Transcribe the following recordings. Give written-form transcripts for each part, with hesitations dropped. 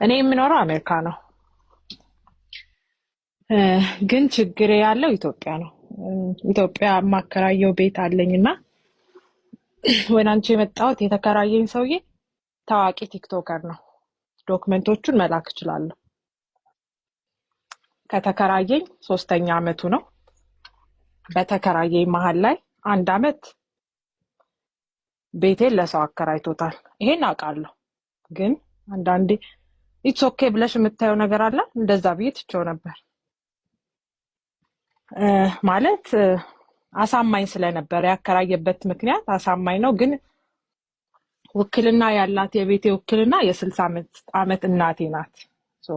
እኔ የምኖረው አሜሪካ ነው፣ ግን ችግሬ ያለው ኢትዮጵያ ነው። ኢትዮጵያ የማከራየው ቤት አለኝ እና ወደ አንቺ የመጣሁት የተከራየኝ ሰውዬ ታዋቂ TikToker ነው። Document ኦቹን መላክ እችላለሁ። ከተከራየኝ ሶስተኛ አመቱ ነው። በተከራየኝ መሀል ላይ አንድ አመት ቤቴን ለሰው አከራይቶታል። ይሄን አውቃለሁ። ግን አንዳንዴ it's okay ብለሽ የምታየው ነገር አለ። እንደዛ ብዬ ትቼው ነበር። ማለት አሳማኝ ስለነበረ ያከራየበት ምክንያት አሳማኝ ነው። ግን ውክልና ያላት የቤቴ ውክልና የ60 ዓመት እናቴ ናት። So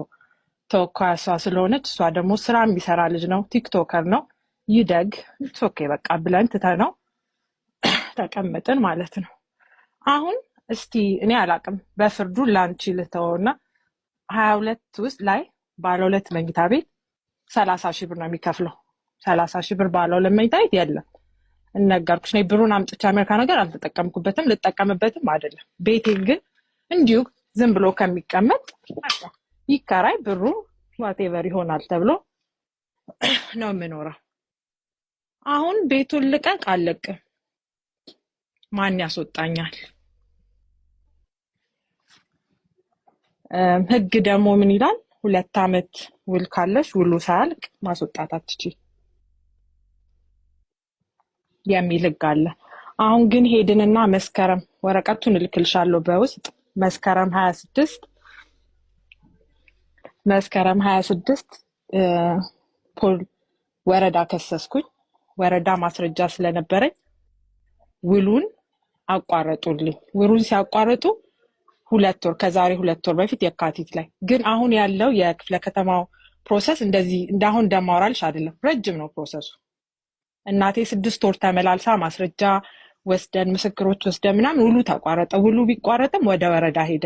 ተወካይ እሷ ስለሆነች እሷ ደግሞ ስራ የሚሰራ ልጅ ነው፣ TikToker ነው። ይደግ it's okay በቃ ብለን ትተነው ተቀመጥን ማለት ነው። አሁን እስቲ እኔ አላቅም፣ በፍርዱ ላንቺ ልተወውና 22 ውስጥ ላይ ባለ ሁለት መኝታ ቤት 30,000 ብር ነው የሚከፍለው። 30,000 ብር ባለ ሁለት መኝታ ቤት የለም። እነገርኩሽ፣ እኔ ብሩን አምጥቼ አሜሪካ ነገር አልተጠቀምኩበትም፣ ልጠቀምበትም አይደለም። ቤቴን ግን እንዲሁ ዝም ብሎ ከሚቀመጥ በቃ ይከራይ፣ ብሩ whatever ይሆናል ተብሎ ነው የምኖረው። አሁን ቤቱን ልቀቅ አልለቅም፣ ማን ያስወጣኛል? ህግ ደግሞ ምን ይላል? 2 አመት ውል ካለሽ ውሉ ሳያልቅ ማስወጣት አትችይ የሚል ህግ አለ። አሁን ግን ሄድንና መስከረም ወረቀቱን እልክልሻለሁ በውስጥ መስከረም 26 መስከረም 26 ፖል ወረዳ ከሰስኩኝ። ወረዳ ማስረጃ ስለነበረኝ ውሉን አቋረጡልኝ። ውሉን ሲያቋርጡ 2 ወር ከዛሬ 2 ወር በፊት የካቲት ላይ። ግን አሁን ያለው የክፍለ ከተማው process እንደዚህ እንዳሁን እንደማወራልሽ አይደለም፣ ረጅም ነው process ኡ። እናቴ 6 ወር ተመላልሳ ማስረጃ ወስደን ምስክሮች ወስደን ምናምን ውሉ ተቋረጠ። ውሉ ቢቋረጥም ወደ ወረዳ ሄደ።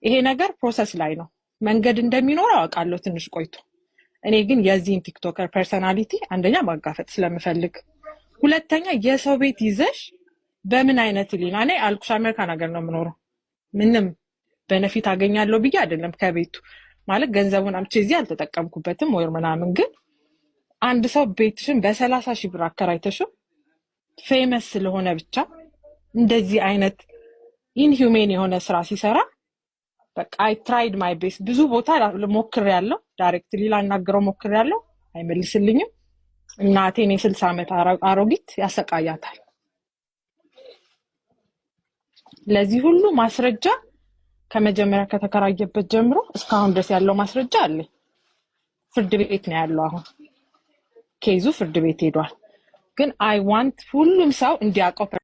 ይሄ ነገር process ላይ ነው። መንገድ እንደሚኖረው አውቃለሁ ትንሽ ቆይቶ። እኔ ግን የዚህን TikToker personality አንደኛ ማጋፈጥ ስለምፈልግ፣ ሁለተኛ የሰው ቤት ይዘሽ በምን አይነት ህሊና፣ እኔ አልኩሽ አሜሪካን ሀገር ነው የምኖረው። ምንም benefit አገኛለሁ ብዬ አይደለም ከቤቱ ማለት ገንዘቡን አምቼ እዚህ አልተጠቀምኩበትም ወይ ምናምን። ግን አንድ ሰው ቤትሽን በ30,000 ብር አከራይተሽው famous ስለሆነ ብቻ እንደዚህ አይነት inhumane የሆነ ስራ ሲሰራ በቃ I tried my best። ብዙ ቦታ ሞክሬያለሁ፣ directly ላናግረው ሞክሬያለሁ፣ አይመልስልኝም። እናቴን የ60 ዓመት አሮጊት ያሰቃያታል። ለዚህ ሁሉ ማስረጃ ከመጀመሪያ ከተከራየበት ጀምሮ እስካሁን ድረስ ያለው ማስረጃ አለ። ፍርድ ቤት ነው ያለው። አሁን case ኡ ፍርድ ቤት ሄዷል። ግን I want ሁሉም ሰው እንዲያውቀው